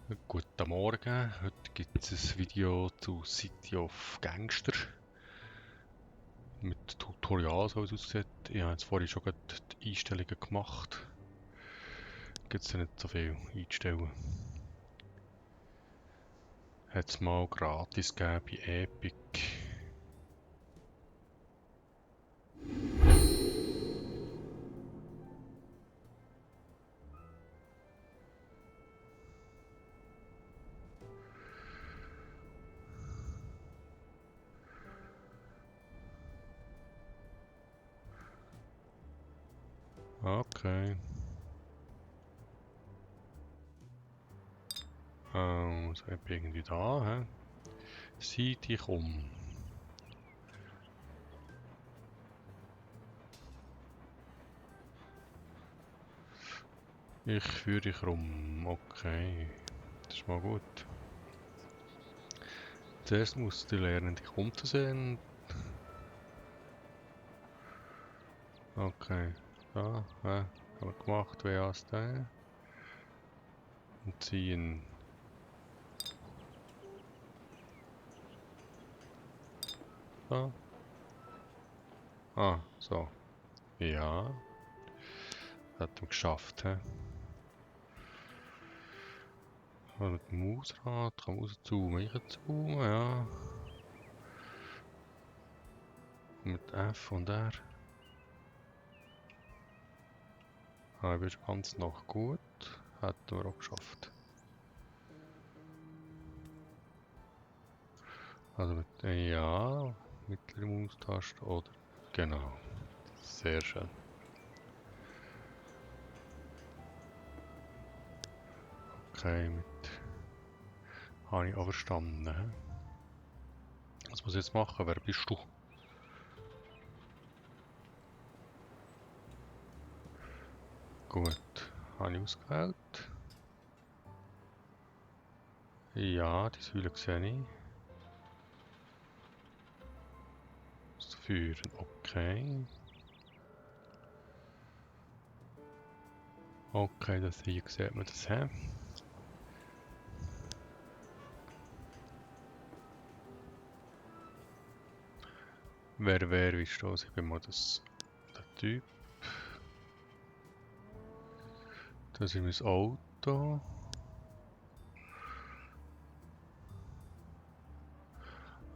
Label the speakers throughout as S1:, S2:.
S1: Guten Morgen, heute gibt es ein Video zu City of Gangster mit Tutorial, so wie es aussieht. Ich habe jetzt vorhin schon die Einstellungen gemacht. Gibt es nicht so viel einzustellen. Hat es mal gratis gegeben bei Epic. Okay. Also ich bin irgendwie da. He? Sieh dich um. Ich führe dich rum. Okay. Das ist mal gut. Zuerst musst du lernen, dich umzusehen. Okay. Da, haben wir gemacht. Wer ist der? Und ziehen. Da. Ah, so. Ja. Hat er geschafft, hä? Und mit dem Mausrad kann man rauszoomen. Ich zoomen, ja. Und mit F und R. Ah, ich bin ganz noch gut. Hätten wir auch geschafft. Also mit, ja, mittlere Maustaste oder, genau. Sehr schön. Okay, mit, habe ich auch verstanden, hä? Was muss ich jetzt machen? Wer bist du? Gut, habe ich ausgewählt. Ja, die Säule sehe ich. Das Führen, okay. Okay, das hier sieht man das, hä? Wer ist das? Ich bin mal der Typ. Das ist mein Auto.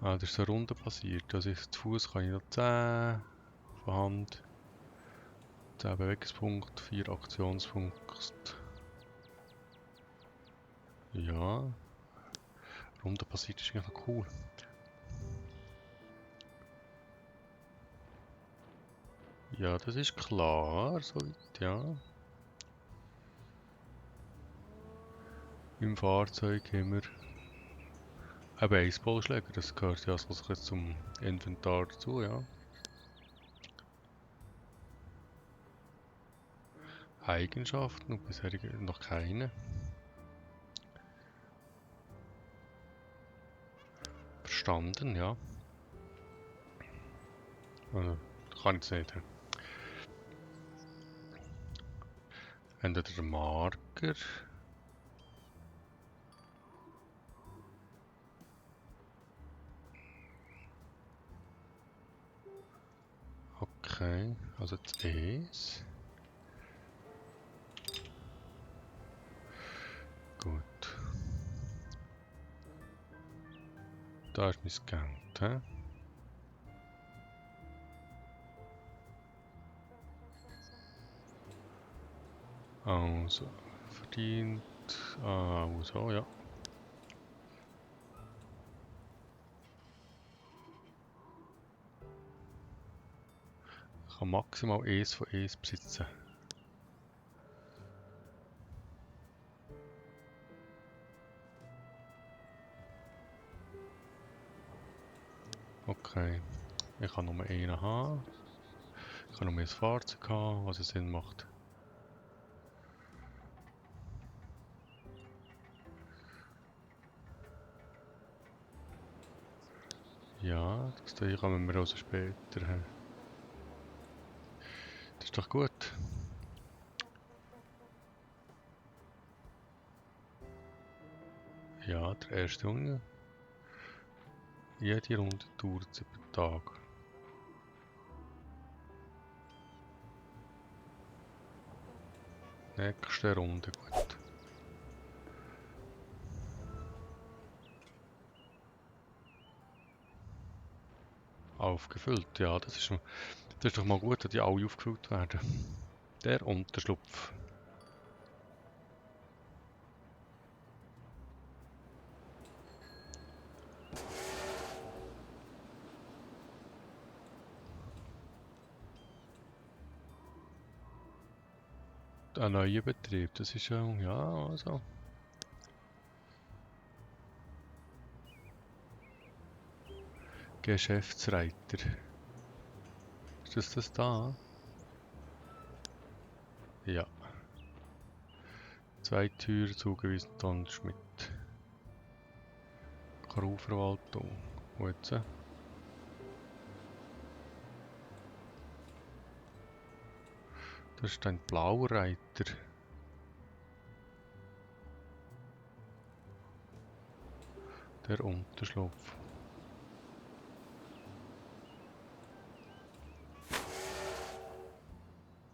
S1: Ah, das ist eine Runde passiert. Also zu Fuß kann ich noch 10 von Hand. 10 Bewegungspunkte, 4 Aktionspunkte. Ja. Runde passiert ist eigentlich noch cool. Ja, das ist klar, soweit, ja. Im Fahrzeug haben wir einen Baseballschläger, das gehört ja also zum Inventar dazu, ja. Eigenschaften und bisher noch keine. Verstanden, ja. Also, kann ich jetzt nicht. Entweder der Marker. Okay, also das ist. Gut. Da ist mein Scan, hä? Also, verdient. So, ja. Ich kann maximal eins von eins besitzen. Okay. Ich kann nur einen haben. Ich kann nur ein Fahrzeug haben, was es Sinn macht. Ja, das hier kommen wir also später. Das ist doch gut. Ja, der erste Junge. Jede Runde dauert 7 Tage. Nächste Runde, gut. Aufgefüllt, ja, das ist doch mal gut, dass die alle aufgefüllt werden. Der Unterschlupf. Ein neuer Betrieb, das ist ja, also. Geschäftsreiter. Ist das da? Ja. 2 Türen zugewiesen, Don Schmidt. Crewverwaltung. Wo jetzt? Das ist ein blauer Reiter. Der Unterschlupf.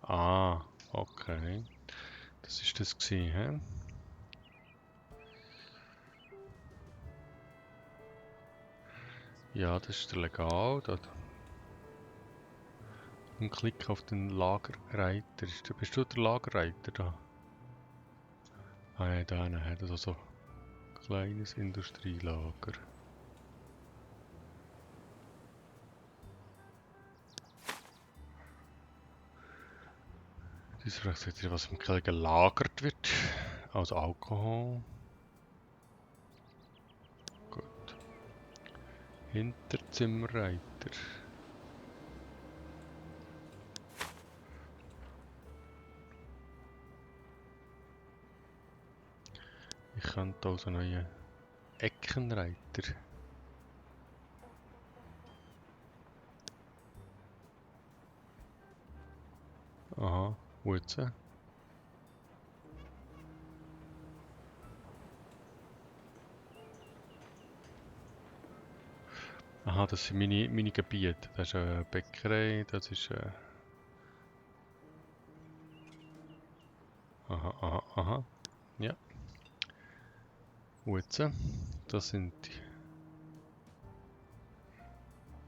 S1: Ah, okay. Das ist das gewesen, hä? Ja, das ist der Legal. Und klick auf den Lagerreiter. Bist du der Lagerreiter da? Ah ja, da hat er so ein kleines Industrielager. Das fragt ihr, was im Keller gelagert wird. Also Alkohol. Gut. Hinterzimmerreiter. Ich könnte also neue Eckenreiter. Aha, wo jetzt? Aha, das sind meine Gebiete. Das ist eine Bäckerei, das ist aha, aha, aha. Ja. Wo jetzt? Das sind die.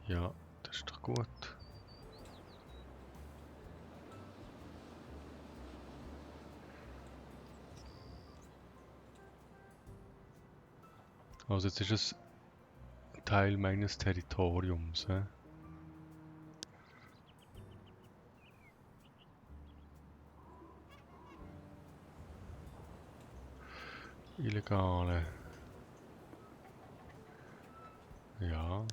S1: Ja, das ist doch gut. Also jetzt ist es Teil meines Territoriums. He? Illegale. Ja.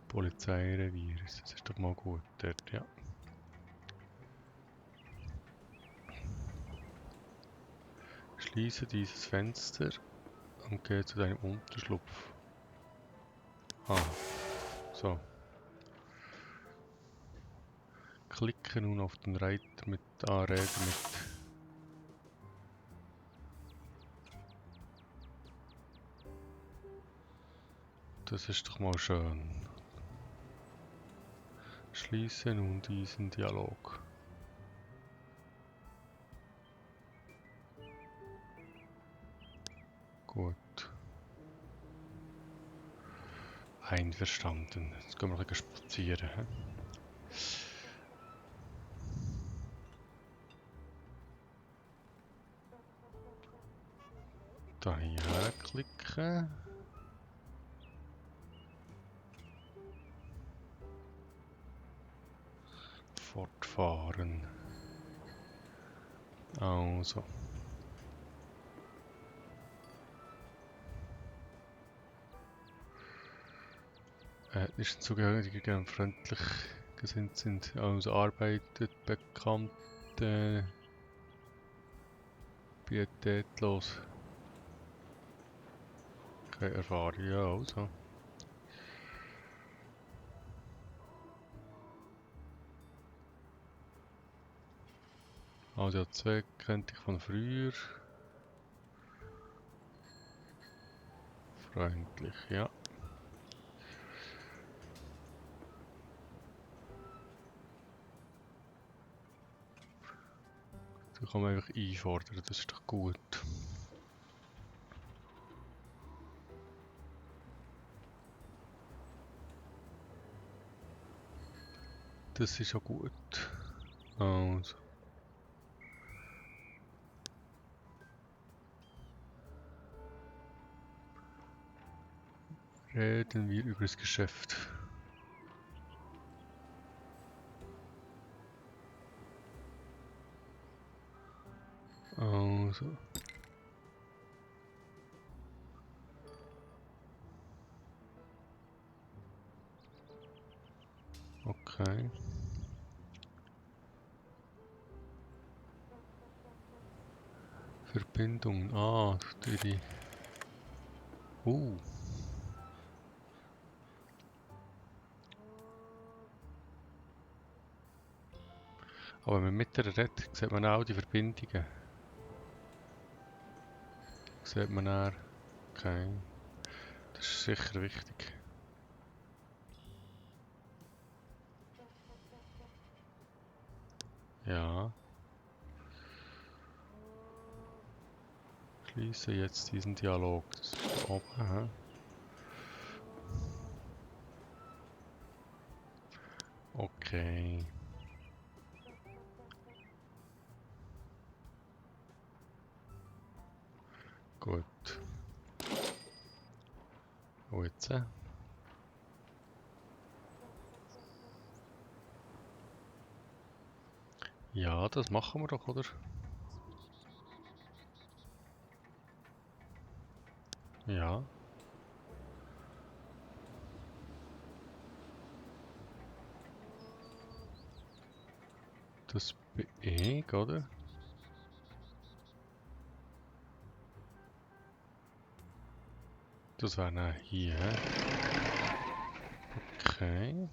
S1: Polizeirevier. Das ist doch mal gut dort, ja. Schließe dieses Fenster und gehe zu deinem Unterschlupf. Ah, so. Klicke nun auf den Reiter mit Rede mit. Das ist doch mal schön. Schließe nun diesen Dialog. Gut. Einverstanden. Jetzt gehen wir ein bisschen spazieren. He? Da hier klicken. Fortfahren. Also. Ethnischen Zugehörige, die freundlich gesinnt sind, also arbeitet, Bekannte, pietätlos. Keine Erfahrung, ja, also. Also ja, 2 kennt ich von früher. Freundlich, ja. Da kann man einfach einfordern, das ist doch gut. Das ist ja gut. Also. Reden wir über das Geschäft. Also. Okay. Verbindung. Ah, die. Aber wenn man mit der redet, sieht man auch die Verbindungen. Sieht man auch. Okay. Das ist sicher wichtig. Ja. Schließe jetzt diesen Dialog. Das ist da oben. Aha. Okay. Gut. Und jetzt? Ja, das machen wir doch, oder? Ja. Das bin ich, oder? Das wäre dann hier. Okay.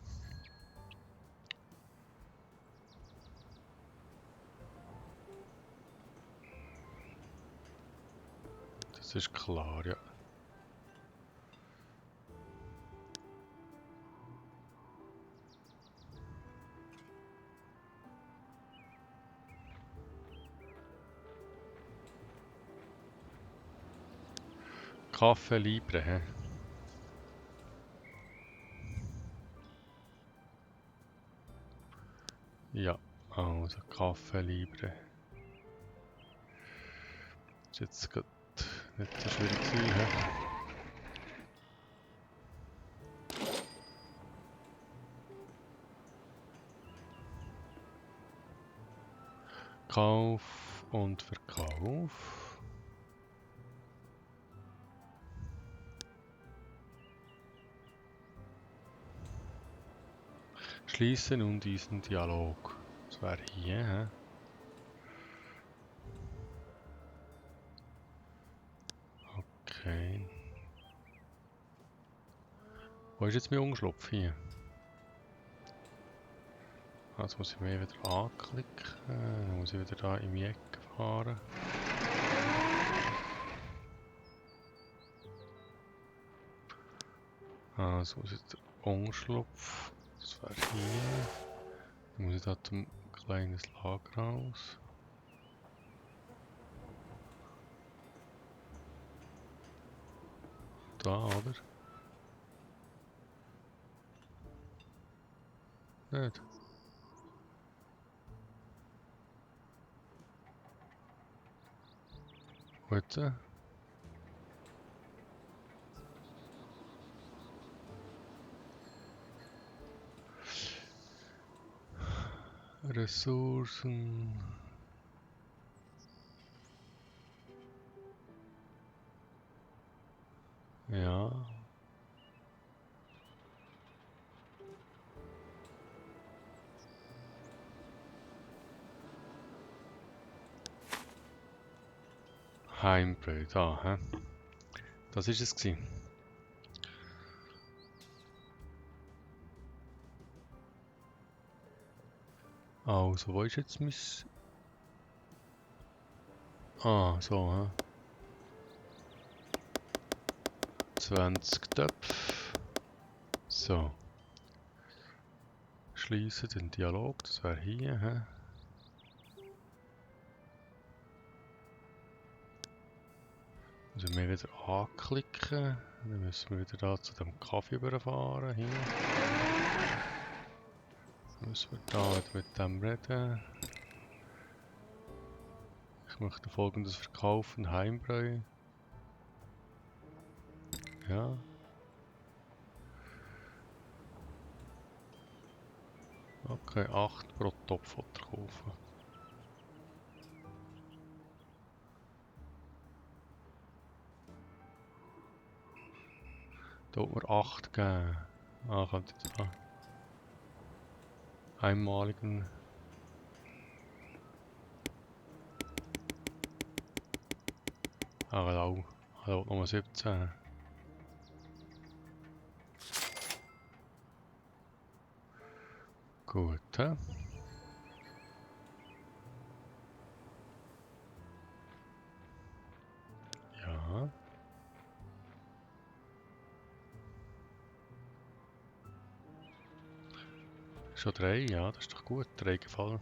S1: Das ist klar, ja. Kaffee Libre, hä? Ja, also Kaffee Libre. Ist jetzt gerade nicht so schwierig gewesen, hä? Kauf und Verkauf. Schließe nun diesen Dialog. Das wäre hier, hä? Okay. Wo ist jetzt mein Umschlupf hier? Jetzt muss ich mich wieder anklicken. Dann muss ich wieder da in die Ecke fahren. Also muss jetzt der Umschlupf. Das wäre hier. Dann muss ich da zum kleines Lager raus. Da, oder? Nicht. Gut. Ressourcen. Ja. Heimbrei, da, hä? Das ist es gewesen. Also, wo ist jetzt mein Ah, so, hä? 20 Töpfe. So. Schließen den Dialog, das wäre hier, hä? Also wir wieder anklicken. Dann müssen wir wieder da zu dem Kaffee überfahren. Hier. Dann müssen wir da wieder mit dem reden. Ich möchte folgendes verkaufen: Heimbräu. Ja. Okay, 8 pro Topf kaufen. Da hat man 8 geben. Ah, kommt jetzt da. Einmaligen. Ah, genau. Hallo, Nummer 17. Gut, hä? Ja. Schon 3, ja, das ist doch gut. 3 gefallen.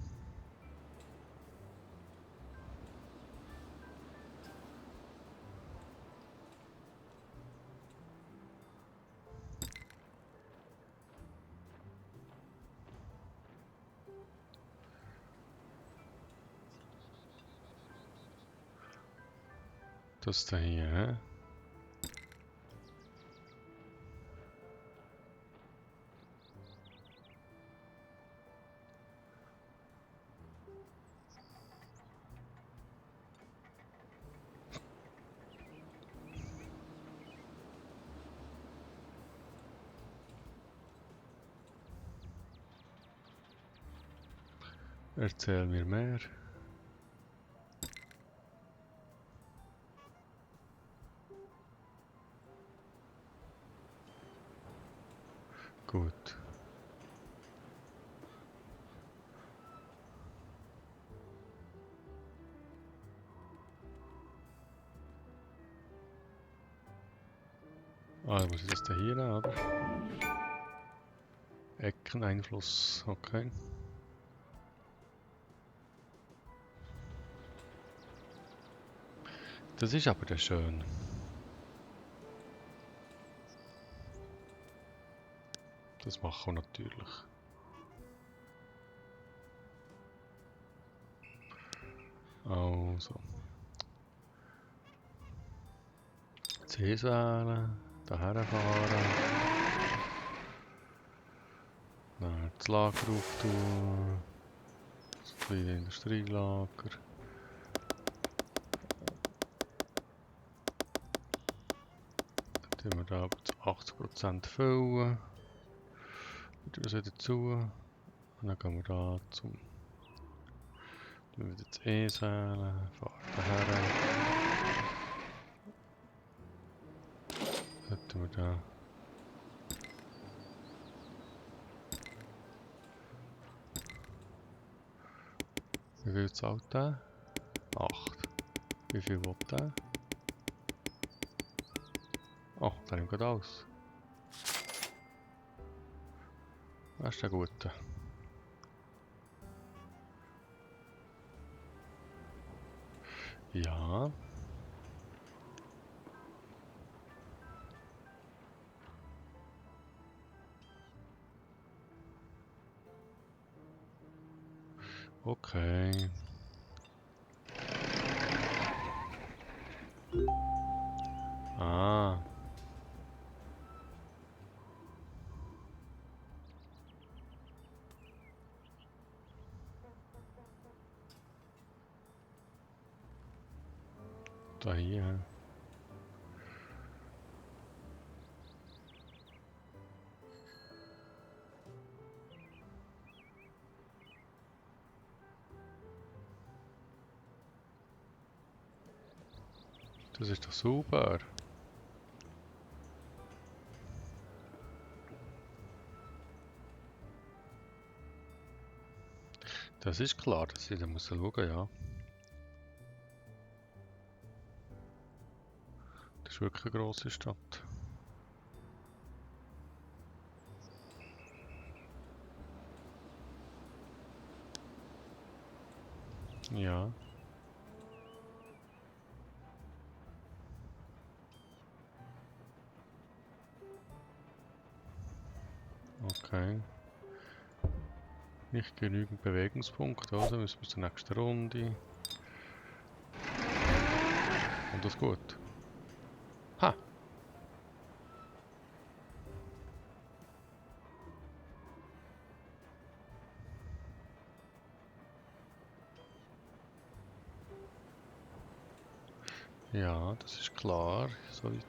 S1: Das da hier, hä? Erzähl mir mehr. Gut. Ah, dann muss ich das da hier nehmen, oder? Eckeneinfluss, okay. Das ist aber dann schön. Das machen wir natürlich. Also. C-Säule, daher fahren. Dann das Lager auftun. Das kleine Industrielager. Dann tun wir da aber zu 80% füllen. Dann tun wir es wieder zu. Und dann gehen wir da zum. Dann wieder das E-Säule, fahren daher. Dann tun wir da. Wie viel zahlt der? 8. Wie viel will der? Oh, der nimmt gerade aus. Das ist der Gute. Ja. Okay. Ah. Da hier. Das ist doch super. Das ist klar, dass ich da muss schauen, ja. ist wirklich eine grosse Stadt. Ja. Okay. Nicht genügend Bewegungspunkte, also müssen wir zur nächsten Runde. Und das gut. Ha! Ja, das ist klar, soweit.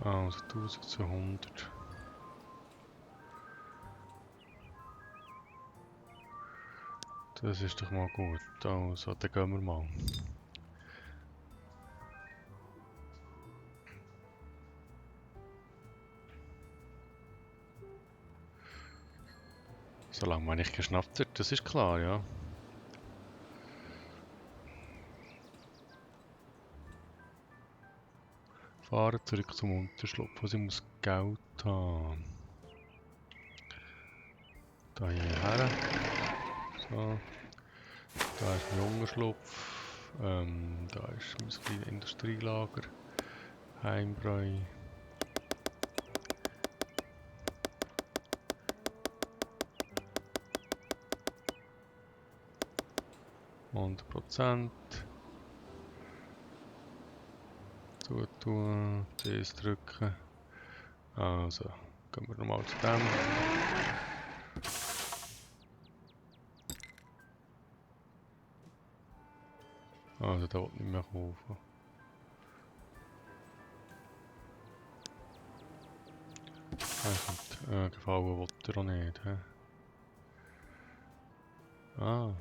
S1: Also 1200. Das ist doch mal gut. Also, dann gehen wir mal. Solange man nicht geschnappt wird, das ist klar, ja. Fahren zurück zum Unterschlupf, also ich muss Geld haben. Da hierher. So. Da ist mein Unterschlupf. Da ist mein kleines Industrielager. Heimbräu. %. Zutun, das drücken. Also, gehen wir nochmal zu dem. Also, da will ich nicht mehr kaufen. Gefallen will er auch nicht. He? Ah.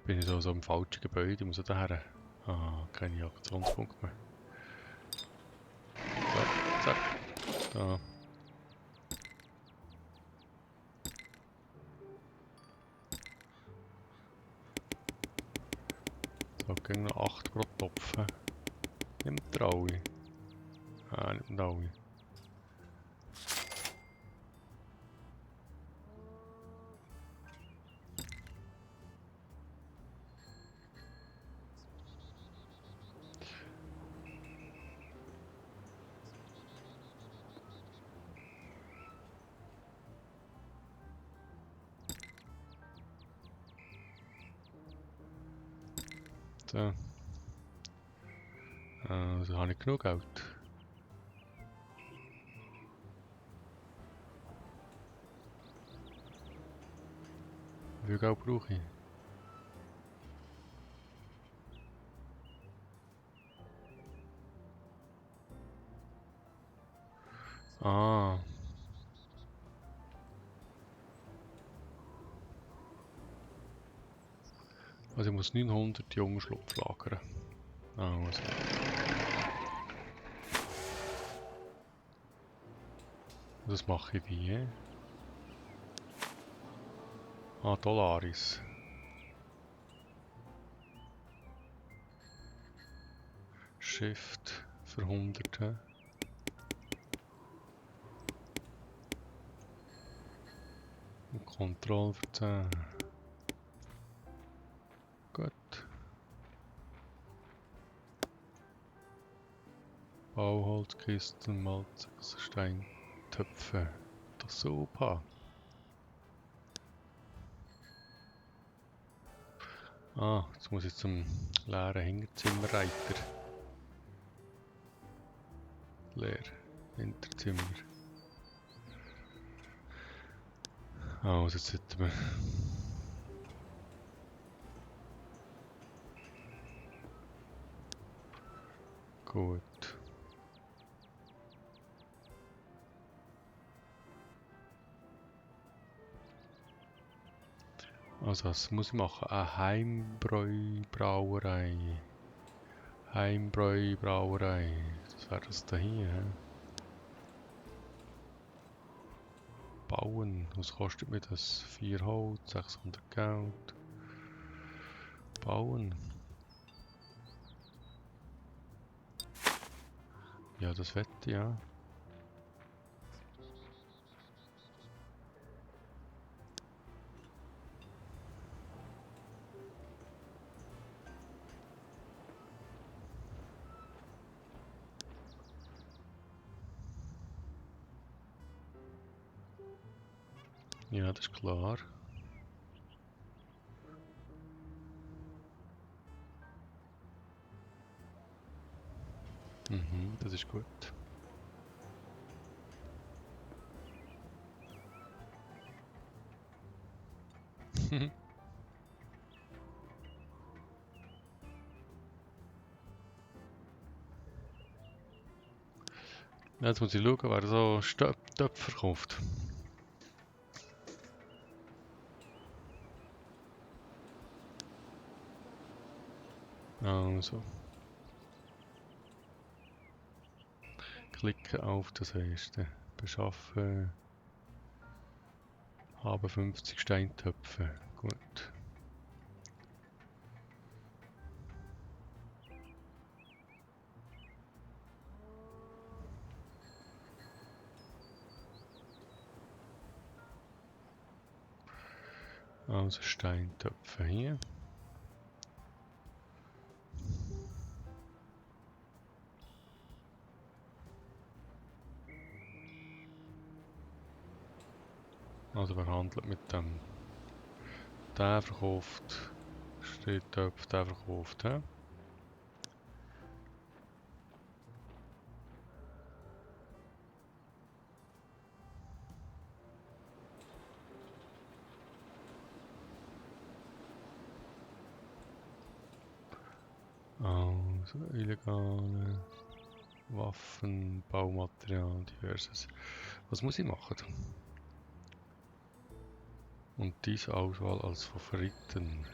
S1: Bin ich so im falschen Gebäude, ich muss auch daher. Ah, keine Aktionspunkte mehr. So, zack. Da. So, gehen noch 8 pro Topf. Nimmt er alle? Ah, nimmt alle. So. Also habe ich genug Geld. Wie viel Geld brauche ich? Ah. Also ich muss 900 Jungschlupf lagern. Also. Das mache ich wie? Ah, Dollaris. Shift für 100. Und Control für 10. Gut. Bauholzkisten, Malz, Steintöpfe. Das ist super. Ah, jetzt muss ich zum leeren Hinterzimmerreiter. Leer. Hinterzimmer. Also jetzt sollten wir... Gut. Also, was muss ich machen? Eine Heimbräu-Brauerei. Heimbräu-Brauerei. Das wäre das da hier. Hä? Bauen. Was kostet mir das? 4 Holz, 600 Geld. Bauen. Ja, das wette ich, ja. Ja, das ist klar. Mhm, das ist gut. Ja, jetzt muss ich schauen, wer so Töpfe verkauft. Also, klicke auf das erste. Beschaffen. Habe 50 Steintöpfe. Gut. Also Steintöpfe hier. Also wer handelt mit dem? Der verkauft Steintöpfe, der verkauft. He? Also illegale Waffen, Baumaterial, diverses. Was muss ich machen? Und diese Auswahl als Favoriten.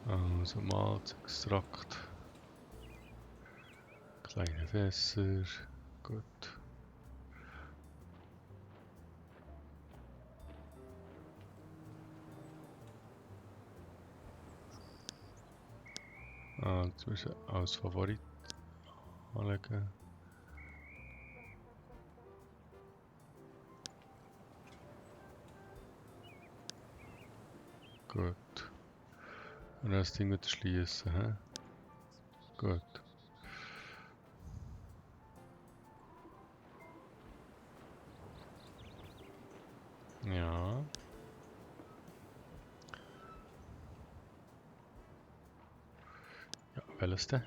S1: Also Malzextrakt. Kleine Fässer. Gut. Jetzt müssen wir als Favorit anlegen. Gut. Und das Ding wieder schließen, hä? Gut. Ja. Ja, welches denn?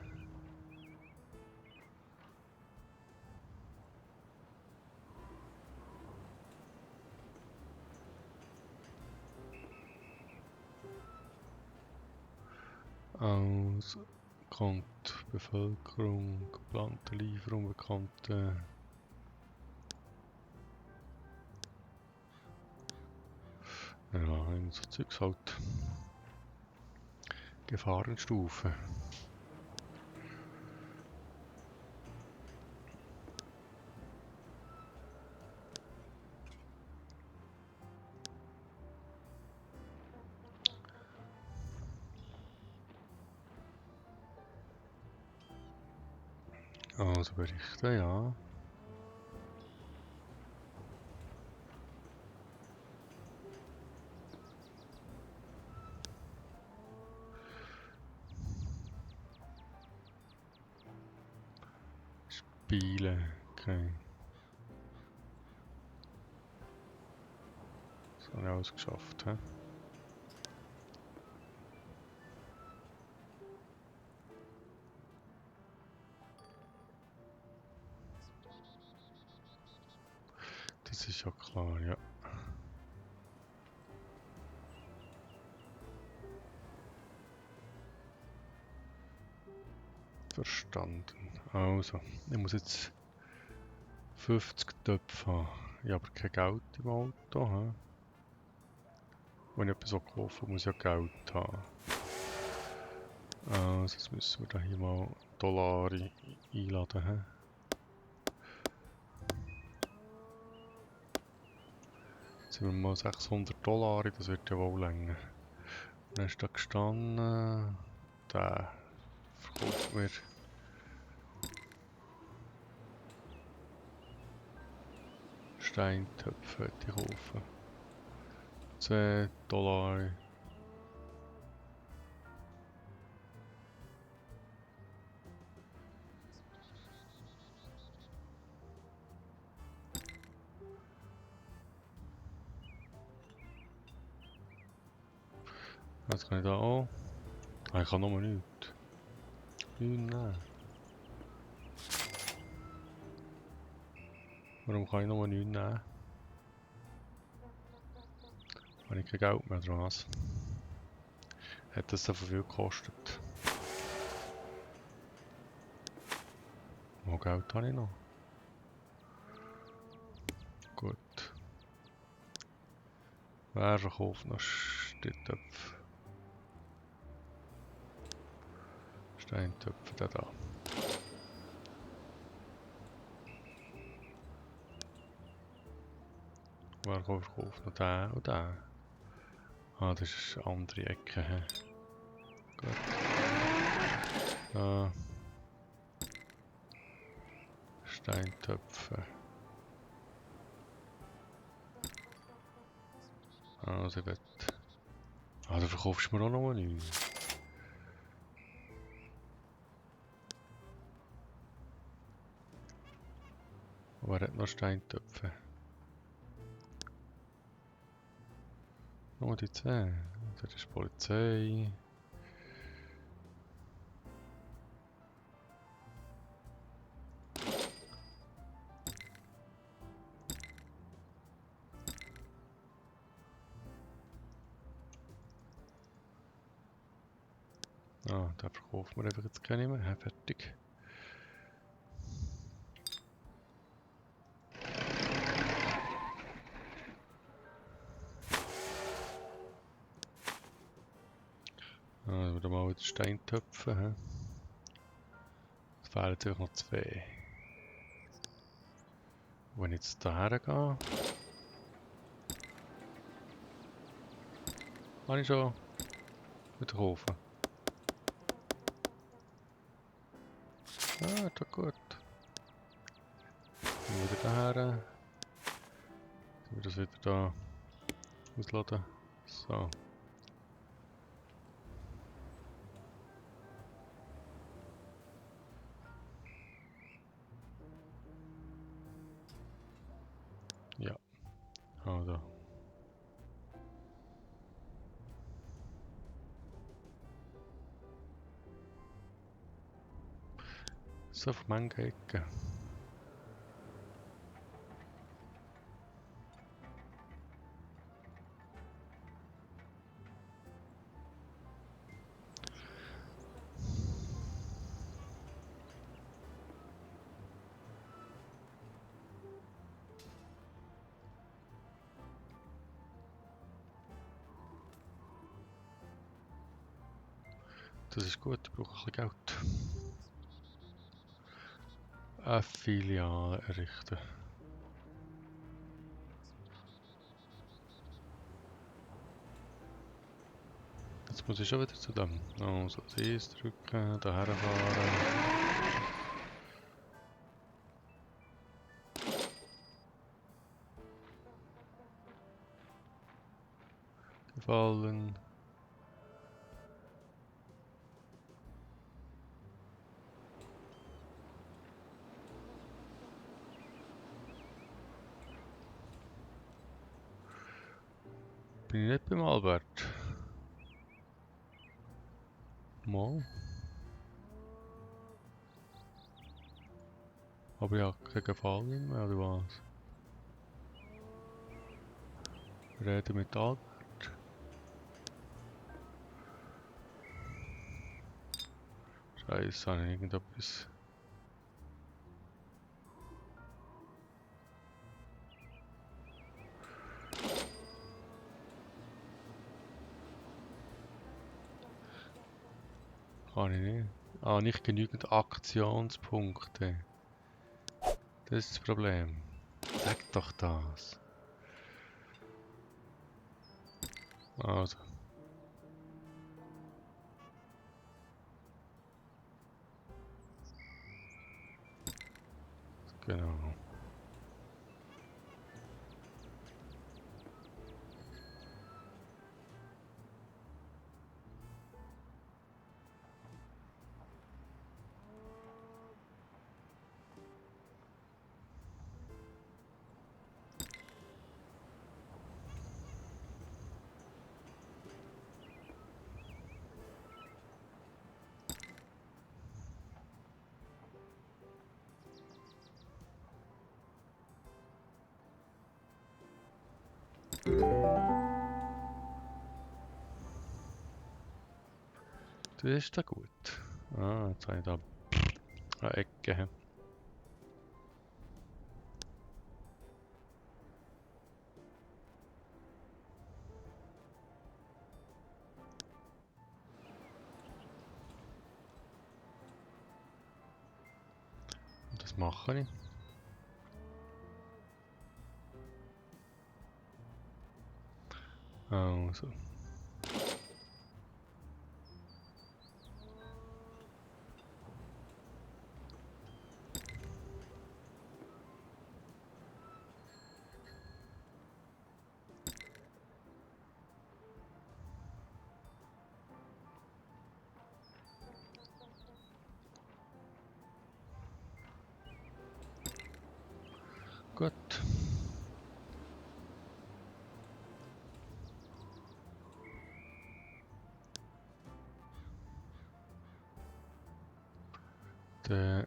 S1: Also, kommt Bevölkerung, geplante Lieferung, bekannte. Ja, so Zeugs halt. Gefahrenstufe. Also berichten, ja. Spiele, okay. Das habe ich alles geschafft, hä? Das ist ja klar, ja. Verstanden. Also, ich muss jetzt 50 Töpfe haben. Ich habe aber kein Geld im Auto, hä? Wenn ich etwas kaufen will, muss ich ja Geld haben. Also jetzt müssen wir da hier mal Dollar einladen. He? Jetzt sind wir mal 600 Dollar, das wird ja wohl länger. Dann ist da gestanden, der verkauft mir Steintöpfe, die kaufen. 10 Dollar. Jetzt kann ich da auch. Ah, ich kann nur nichts. Nichts nehmen. Warum kann ich nur nichts nehmen? Habe ich kein Geld mehr oder was? Hat das so viel gekostet? Wo Geld habe ich noch? Gut. Wer verkauft noch Steintöpfe? Steintöpfe, der da. Wer verkauft noch den und den? Ah, das ist eine andere Ecke. He. Gut. Steintöpfe. Also gut. Ah, da verkaufst du mir auch noch nichts. Wer hat noch Steintöpfe? Nur die 10. Das ist Polizei. Ah, da verkaufen wir einfach jetzt keine mehr. Fertig. Ah, wieder mal die Steintöpfe. He. Es fehlen jetzt noch 2. Wenn ich jetzt daher gehe, kann ich schon wieder kaufen. Ah, ist doch gut. Dann wieder daher. Dann wir das wieder da ausladen. So. Ja. Also. So auf Menge Ecken. Das ist gut, ich brauche ein bisschen Geld. Eine Filiale errichten. Jetzt muss ich schon wieder zu dem. Also das drücken, daher fahren. Gefallen. Bin ich nicht beim Albert? Mal. Aber ja, kein Gefallen mehr, oder was? Reden mit Albert. Scheiße, habe ich irgendetwas. Kann ich nicht. Ah, nicht genügend Aktionspunkte. Das ist das Problem. Sag doch das. Also. Genau. Das ist da gut. Ah, jetzt habe ich da eine Ecke. Und das mache ich. Also. Gut. Dann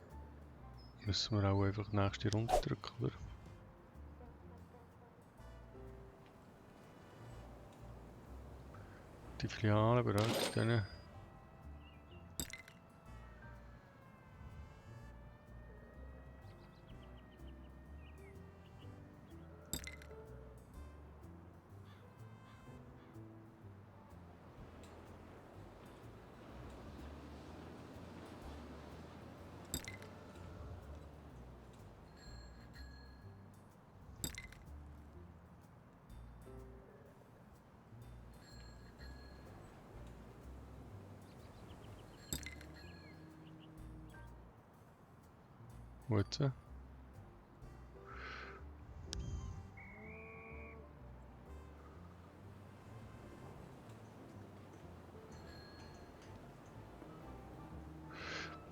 S1: müssen wir auch einfach die nächste Runde drücken, oder? Die Filiale bereit denen. Gut.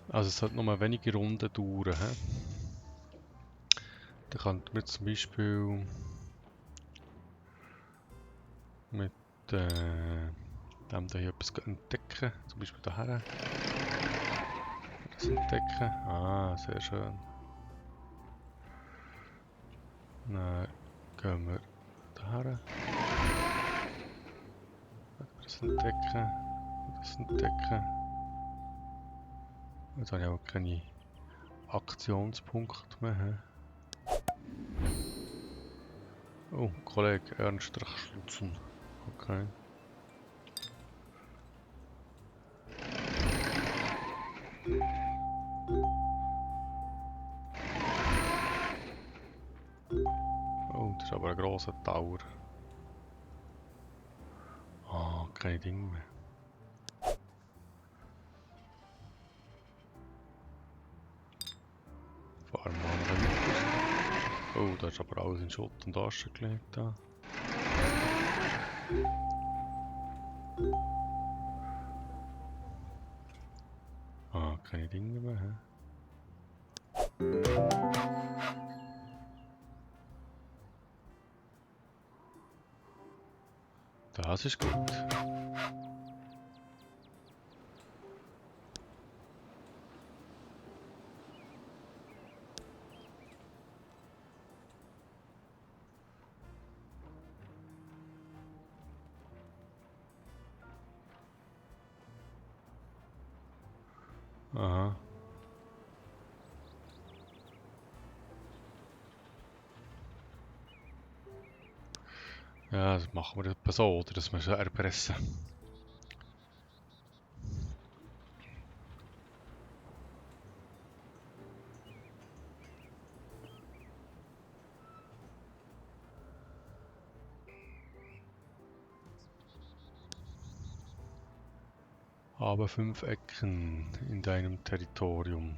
S1: Also es hat nochmal wenige Runden dauern. He? Dann könnten wir zum Beispiel mit dem hier etwas entdecken. Zum Beispiel daher. Das entdecken. Ah, sehr schön. Dann gehen wir daher. Das entdecken. Das entdecken. Jetzt habe ich auch keine Aktionspunkte mehr. He? Oh, Kollege Ernst Schlutzen. Okay. Oh, das ist aber ein grosser Tower. Ah, keine Dinge mehr. Fahren wir mal weiter. Oh, da ist aber alles in Schutt und Asche gelegt. Da. Ah, keine Dinge mehr. He? Das ist gut. Aha. Ja, das machen wir etwa so, oder? Dass wir sie erpressen. Habe 5 Ecken in deinem Territorium.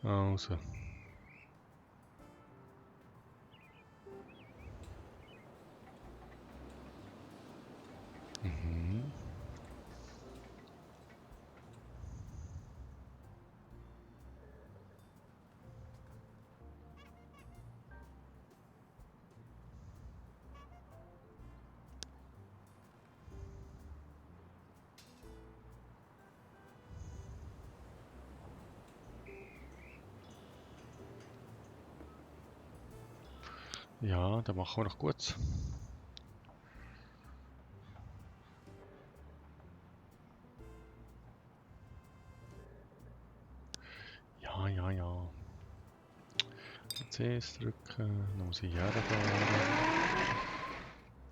S1: Also. Mhm. Ja, dann machen wir noch gut. Ja, ja, ja. CS drücken, dann muss ich herfahren.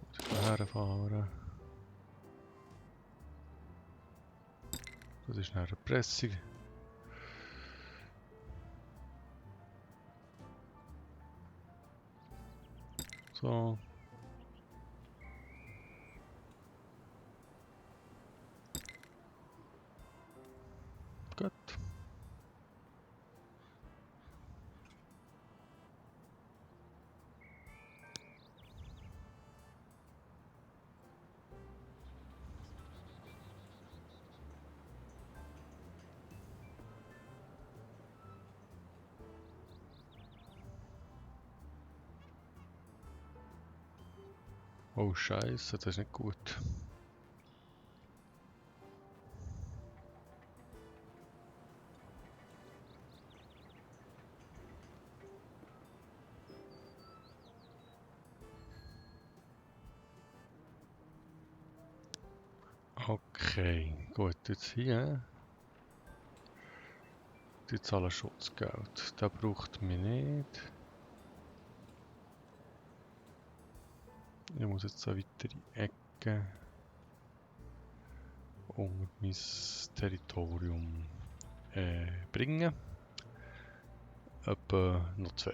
S1: Muss ich herfahren. Das ist eine Erpressung. So. Gut. Oh Scheiße, das ist nicht gut. Okay, gut, jetzt hier. Die zahlen Schutzgeld. Der braucht mich nicht. Ich muss jetzt eine weitere Ecke unter mein Territorium bringen. Etwa noch 2.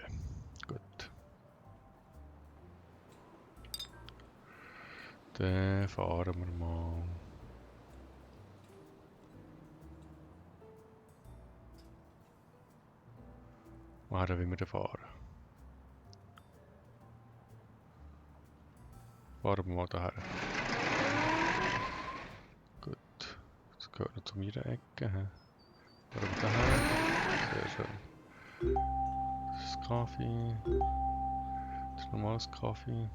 S1: Gut. Dann fahren wir mal. Woher wollen wir denn fahren? Fahren wir mal daher. Gut. Das gehört noch zu meiner Ecke. Fahren wir daher. Sehr schön. Das ist Kaffee. Das ist normales Kaffee.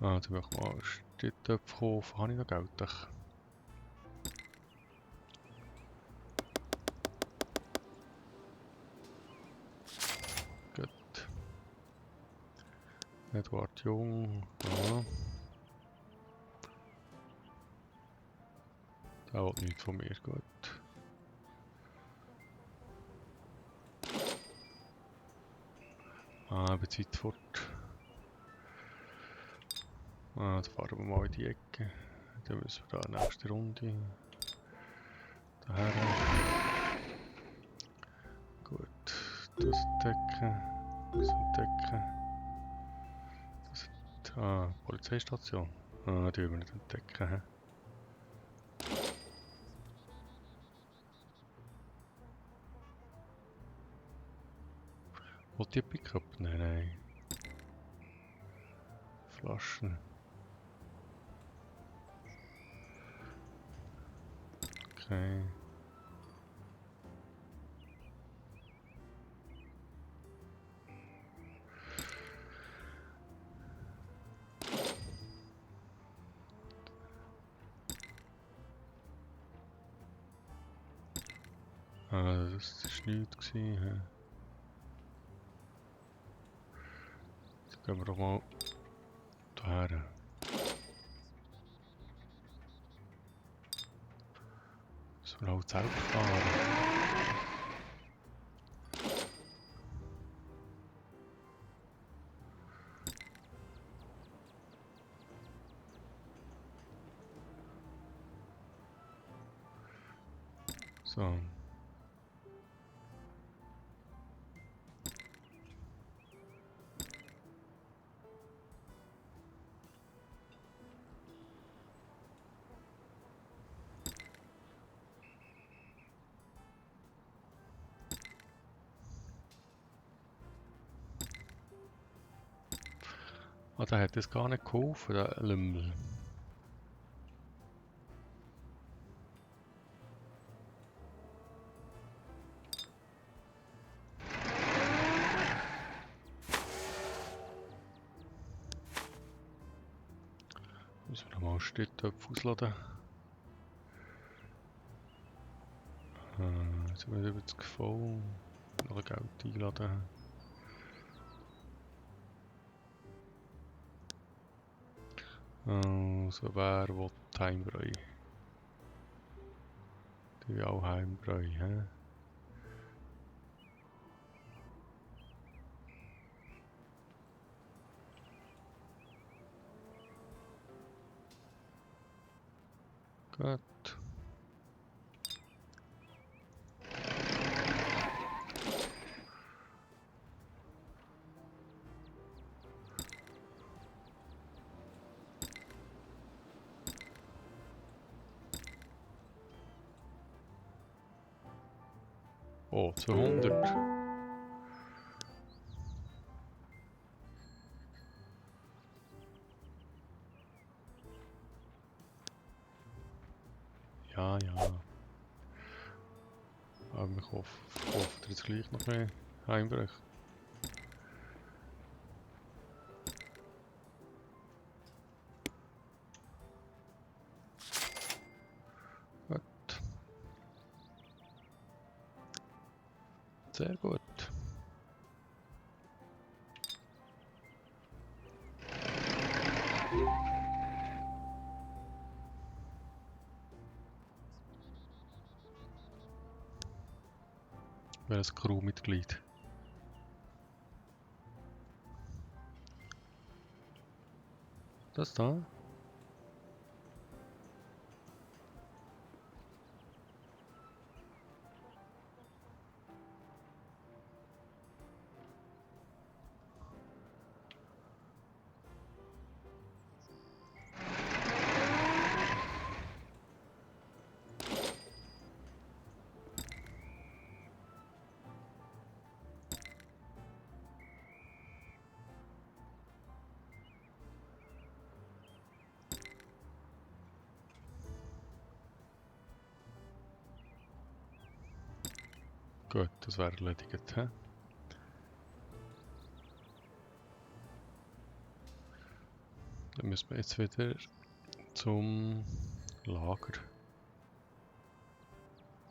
S1: Ah, jetzt möchte ich mal Stadttöpfe kaufen. Habe ich noch Geld? Gut. Edward Jung. Ja. Der will nichts von mir. Gut. Ah, eben Zeit fort. Ah, jetzt fahren wir mal in die Ecke. Dann müssen wir da nächste Runde. Daher. Gut. Das entdecken. Das entdecken. Das Polizeistation. Ah, die wollen wir nicht entdecken. He? Wollt ihr Pickup? Nein, nein. Flaschen. Okay. Ah, das war nichts. Jetzt gehen wir doch mal daher. Müssen wir halt selber fahren. So. Ah, der hat das gar nicht geholfen, der Lümmel. Müssen wir nochmal Stehtöpfe ausladen. Jetzt sind wir 70 voll. Noch Geld einladen. So wer will Heimbräu? Die will auch Heimbräu, hä? Gut. Oh, 200. Ja, ja. Aber ich hoffe jetzt gleich noch mehr Heimbrüche. Gut. Sehr gut. Welches Crewmitglied? Das da? Gut, das wäre erledigt. He? Dann müssen wir jetzt wieder zum Lager.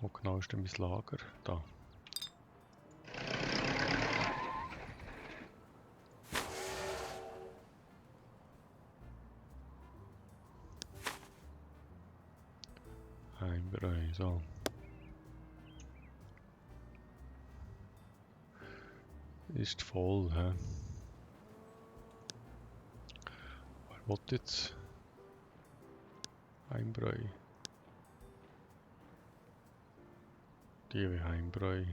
S1: Wo genau ist denn mein Lager? Da. Heimbräu, so. Ist voll, hä? Wer will jetzt Heimbräu? Die will Heimbräu.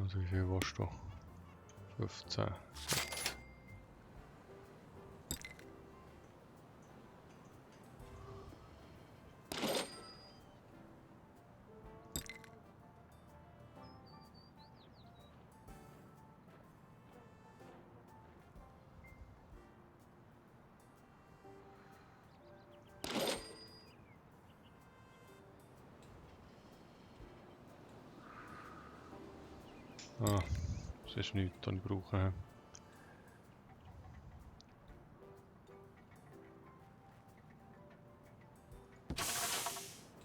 S1: Also wie viel willst du? 15. Ah, das ist nichts, das ich brauche.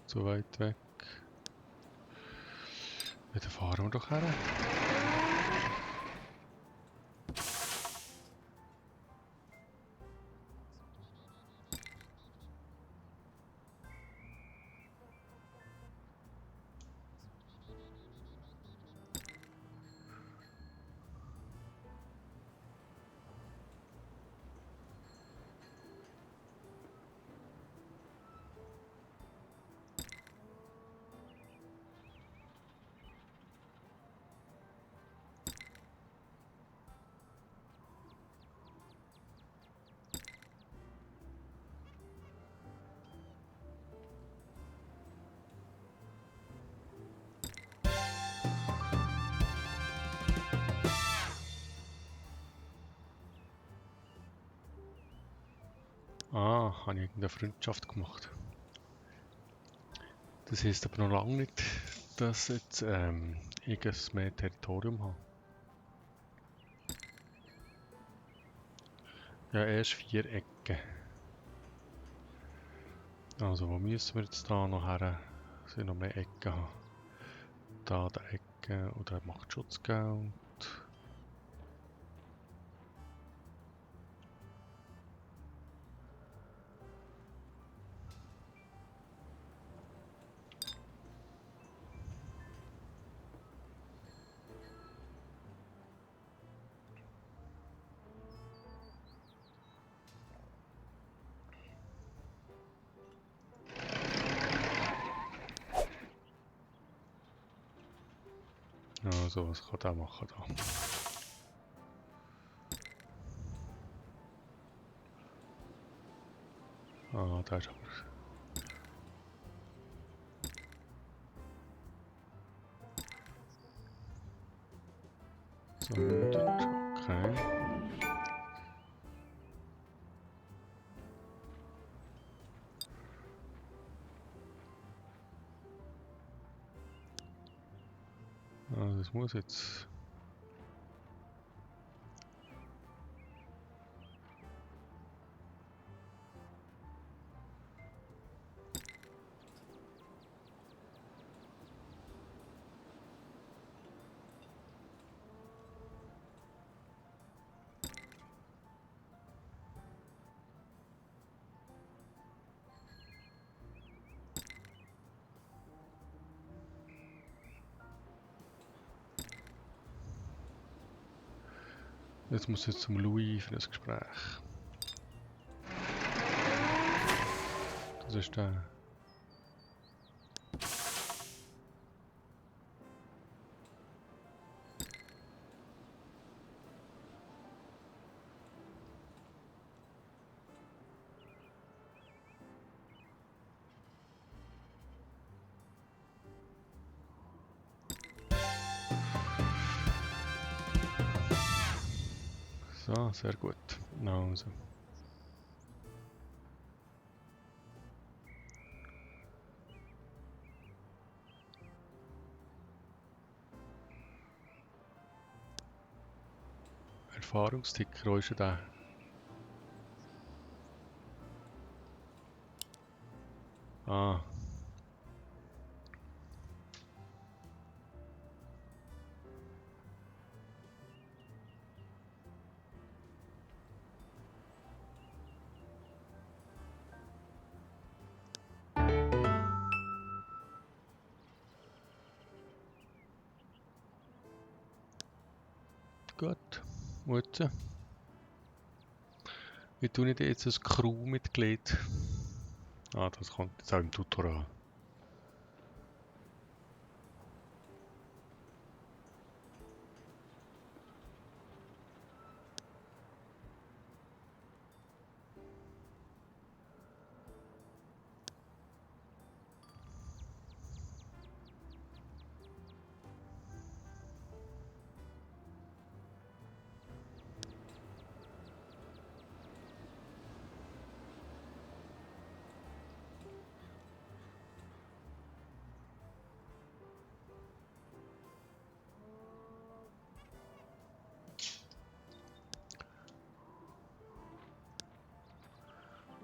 S1: Zu weit weg. Ja, dann fahren wir doch her. habe ich irgendeine Freundschaft gemacht. Das heisst aber noch lange nicht, dass jetzt ich ein mehr Territorium habe. Ja, erst 4 Ecken. Also wo müssen wir jetzt da noch her? Dass ich noch mehr Ecken haben. Da die Ecke und er macht Schutzgeld. Also was kann der machen da? Ah, da ist aber... So, okay. Also das muss jetzt... Jetzt muss ich zum Louis für das Gespräch. Das ist der... So, sehr gut. Also. Erfahrungsticker, wo ist der? Ah. Gut. Und jetzt? Wie tue ich jetzt ein Crewmitglied? Ah, das kommt jetzt auch im Tutorial.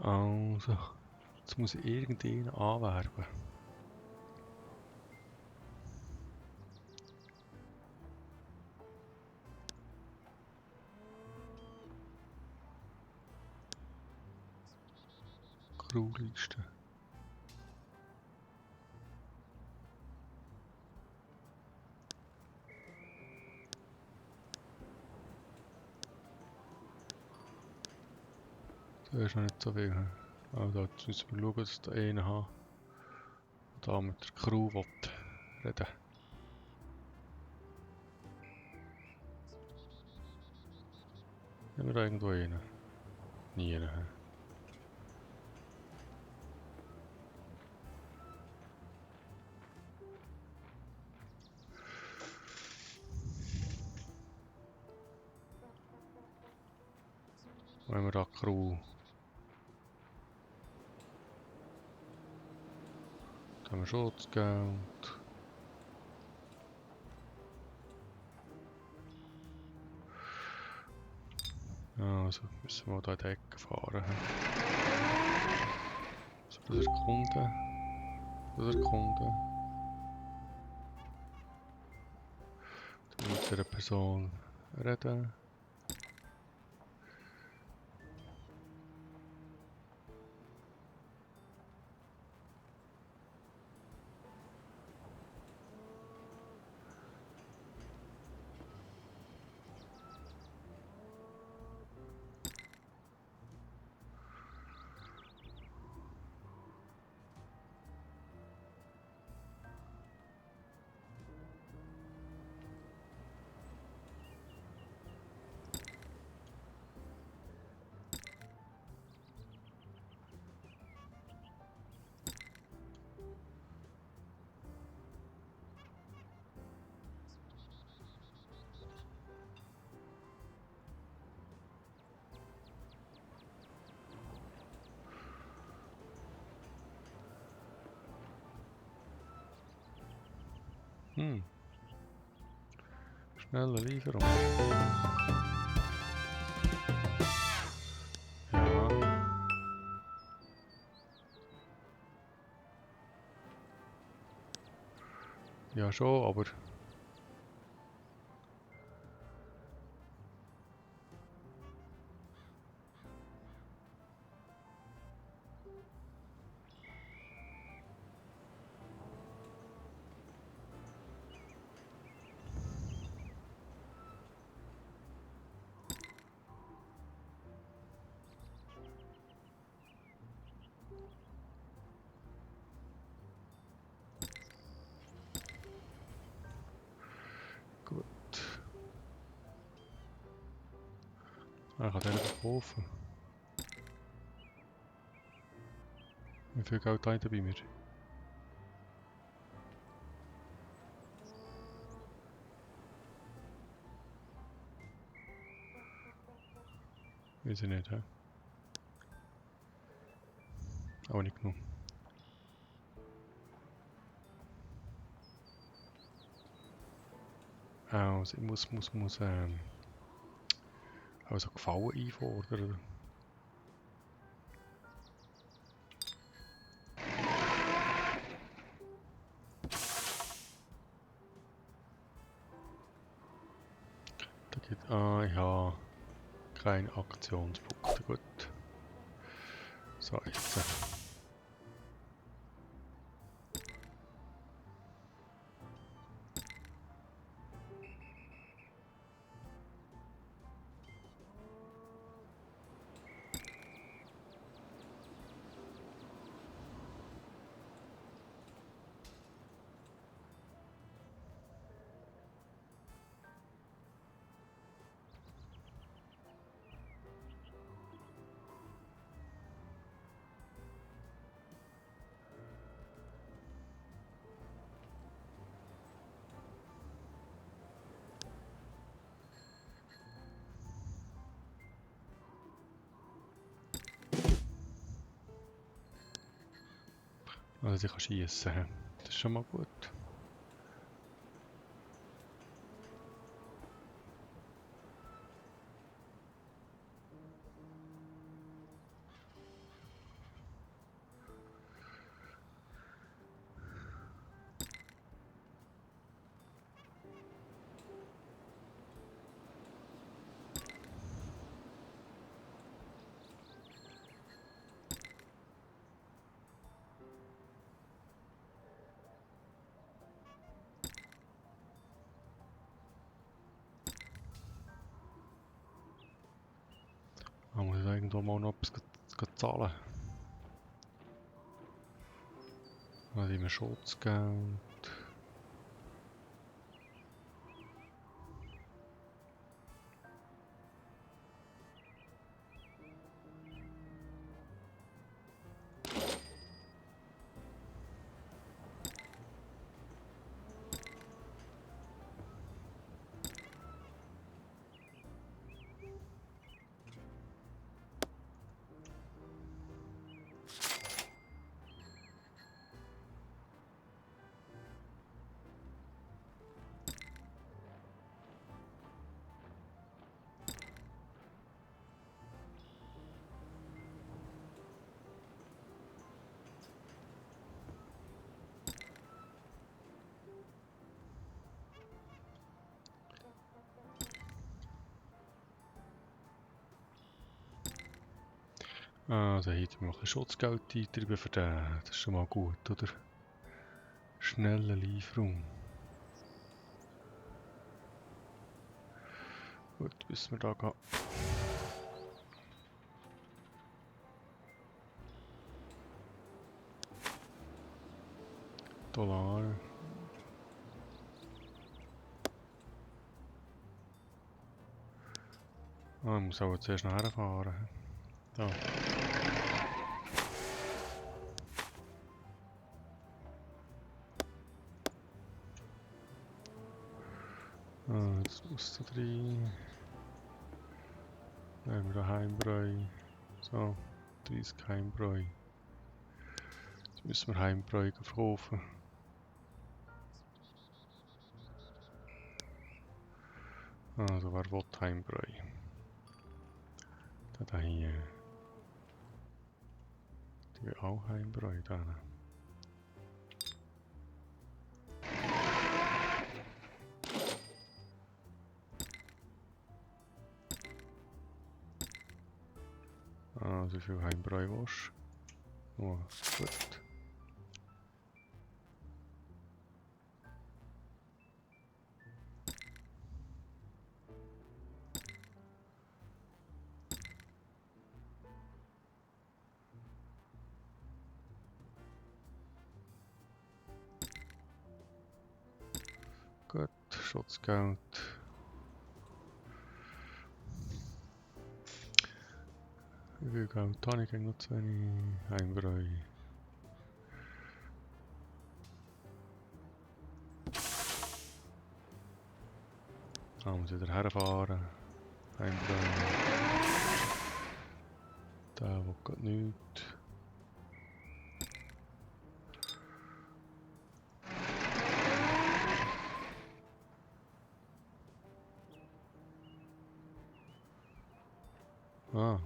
S1: Also, jetzt muss ich irgendeinen anwerben. Crewliste. Das ist noch nicht so viel. Also, jetzt müssen wir schauen, dass ich da einen habe, der da mit der Crew reden. Haben wir da irgendwo einen? Nie. Wo haben wir da Crew? haben wir Schutzgeld. Also müssen wir da in die Ecke fahren. So, das erkunden. Das erkunden. Dann mit dieser Person reden. Schnelle Lieferung. Ja. Ja schon, aber... Gut. Ich kann den verkaufen. Wie viel Geld hat er bei mir? Weiß ich nicht, hä? Auch nicht genug. Also ich muss also Gefallen einfordern. Da geht, ich habe keine Aktionspunkte, gut. So, jetzt. Also ich kann schiessen. Das ist schon mal gut. Da muss ich irgendwo mal noch etwas zahlen. Dann haben wir Schutzgeld. Also hier tun wir noch ein Schutzgeld eintreiben für den. Das ist schon mal gut, oder? Schnelle Lieferung. Gut, müssen wir da gehen. Dollar. Ah, ich muss aber zuerst nachher fahren. Da. Ah, jetzt muss da rein. Dann haben wir da Heimbräu. So, 30 Heimbräu. Jetzt müssen wir Heimbräu verkaufen. Also, wer will Heimbräu? Da hier. Die will auch Heimbräu da. Also, wie viel Heimbräu willst du? Oh, gut. Gut, Schutzgeld. Wie viel Geld habe ich noch zu wenig? Heimbräu. Da muss ich wieder herfahren. Heimbräu. Da will gerade nichts. Ah.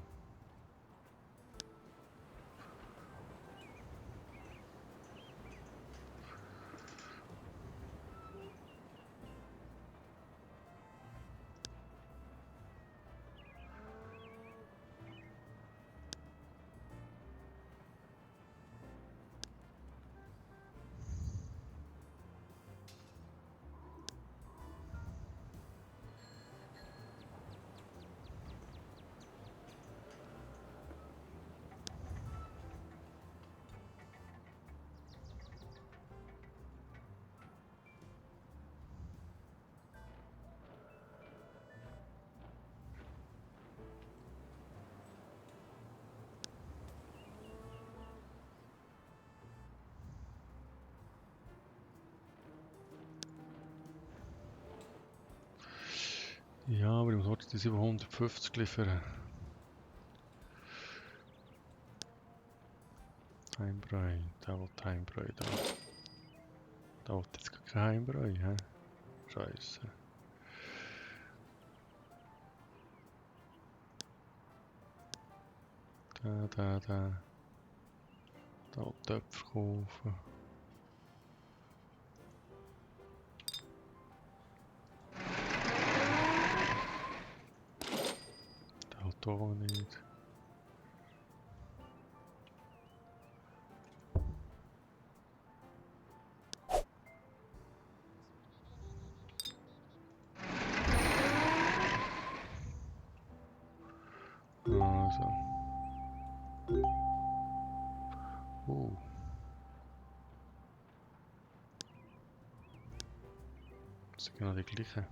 S1: Ja, aber ich muss heute die 750 liefern. Heimbräu, da will Heimbräu da. Da will jetzt gar kein Heimbräu, hä? Scheiße. Da. Da will Töpfe kaufen. Da will da nicht. Also. Das sind genau die gleichen.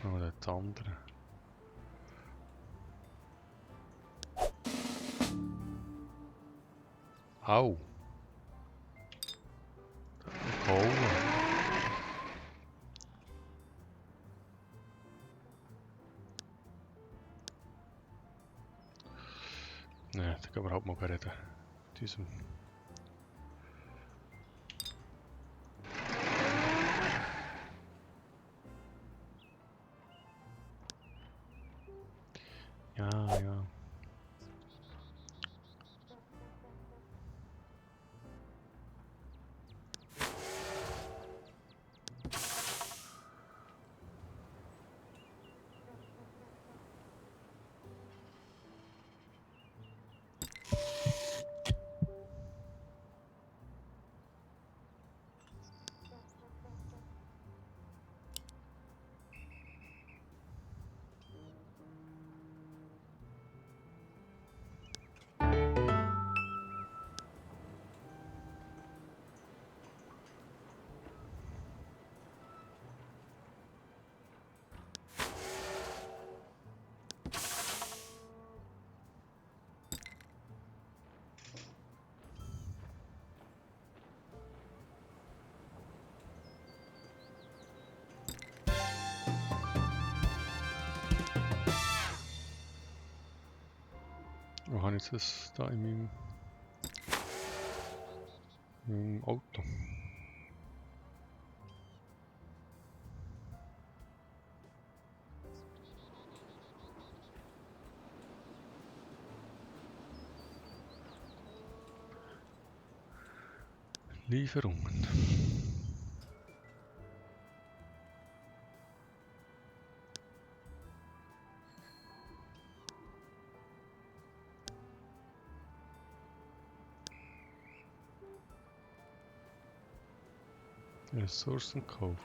S1: Aber das andere. Au! Das hat mich gehauen. Ne, da können wir halt mal reden. Diesem. Ja. habe ich jetzt das da in meinem Auto? Lieferungen. Ressourcen kaufen.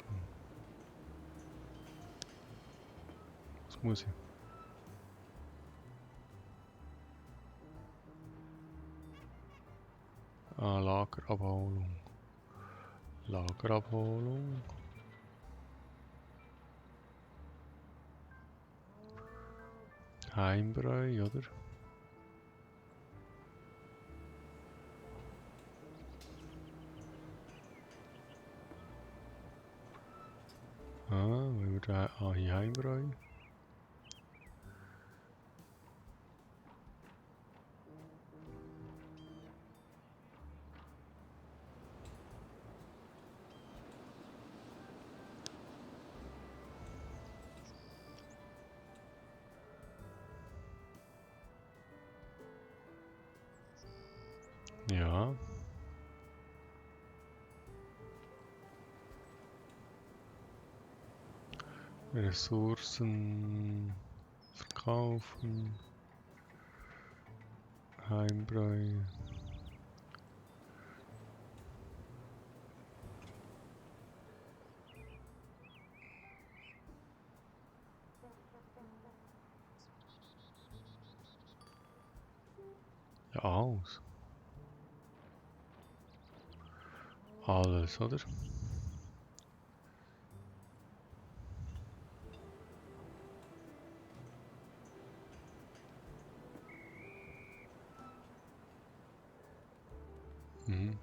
S1: Was muss ich? Ah, Lagerabholung. Lagerabholung. Heimbräu, oder? Ah, weil wir da hier Heimbräu. Ja. Ressourcen verkaufen. Heimbräu. Ja, alles. Alles, oder? Mhm.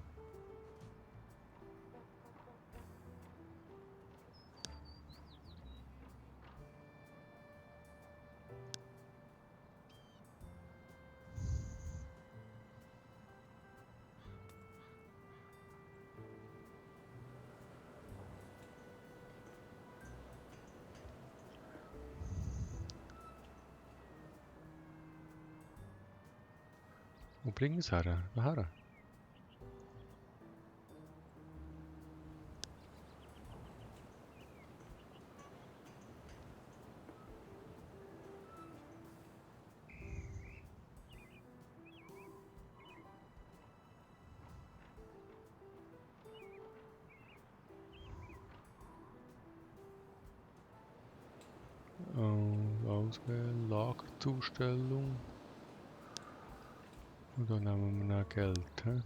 S1: Wo bringen sie her? Daher? Auswählen, Lagerzustellung. Und dann nehmen wir noch Geld. He?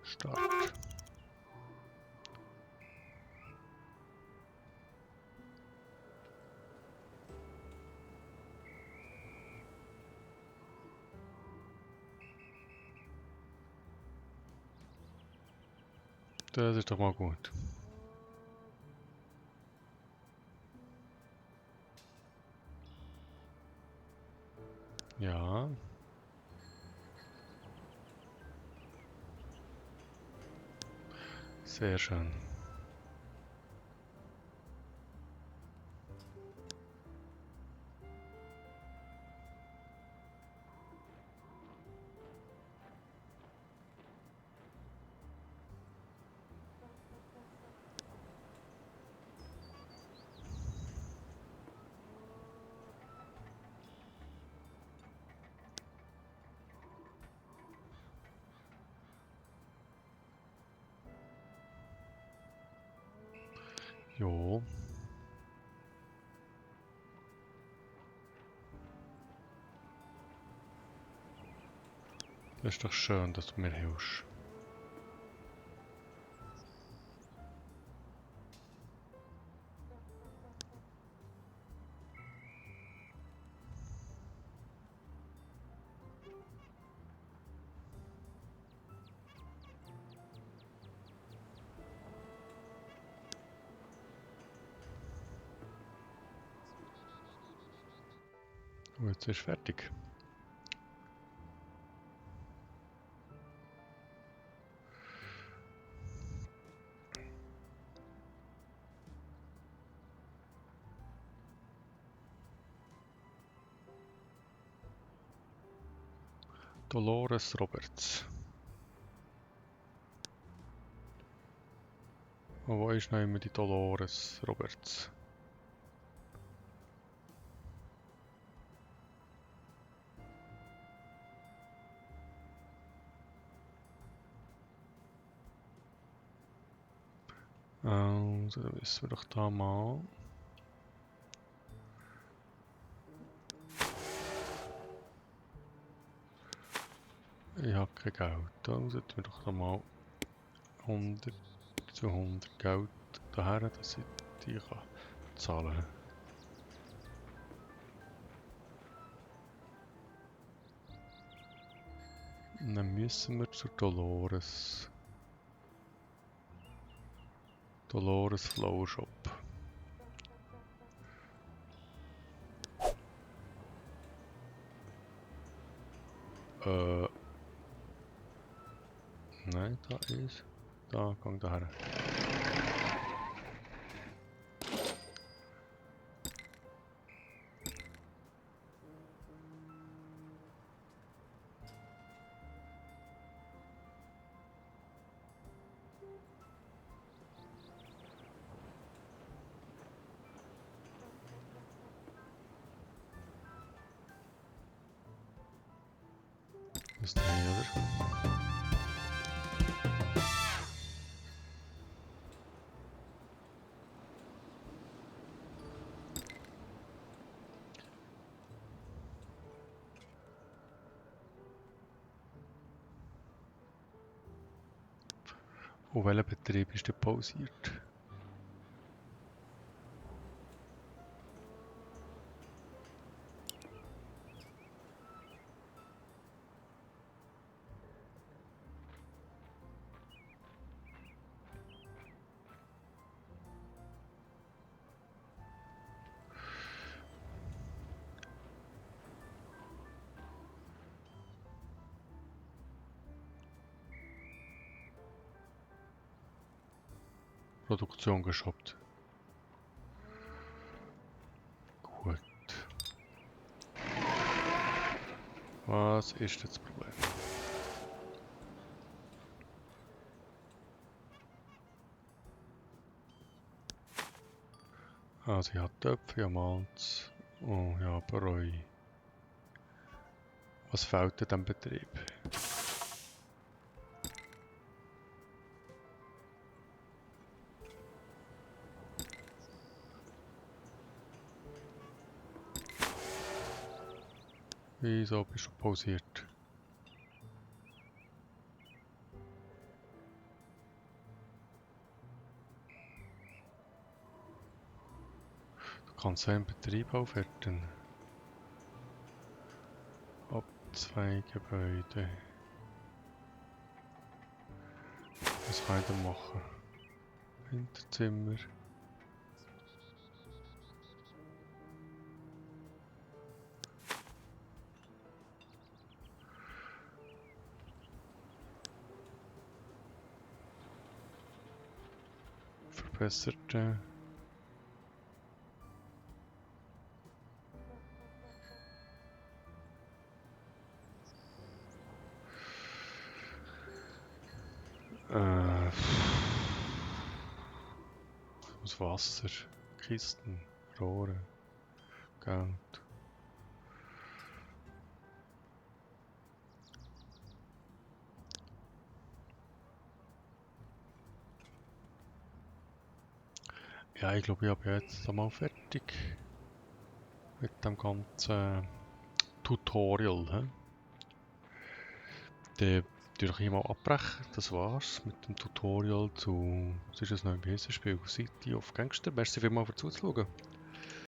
S1: Start. Das ist doch mal gut. Ja. Sehr schön. Jo. Das ist doch schön, dass du mir hilfst. Und jetzt ist fertig. Dolores Roberts. Und wo ist noch immer die Dolores Roberts? Also, dann müssen wir doch da mal. Ich habe kein Geld. Dann sollten wir doch da mal 100 zu 100 Geld daher, dass ich die kann zahlen kann. Dann müssen wir zur Dolores. Dolores Flower Shop. Nein, da ist. Da, gang daher. Das ist der hier, oder? Und welcher Betrieb ist denn pausiert? Produktion geshoppt. Gut. Was ist das Problem? Also ich habe Töpfe, ja Malz und ja Bräu. Was fehlt in diesem Betrieb? Wieso bist du pausiert? Du kannst so einen Betrieb aufwerten. Ab 2 Gebäude. Was kann ich denn machen? Hinterzimmer. Verbesserte. Aus Wasser. Kisten. Rohre. Geld. Ja, ich glaube, ich habe jetzt einmal fertig mit dem ganzen Tutorial. Dann tue ich hier mal abbrechen. Das war's mit dem Tutorial zu, was ist das noch, wie heisst das Spiel? City of Gangster. Merci vielmals für zuzuschauen.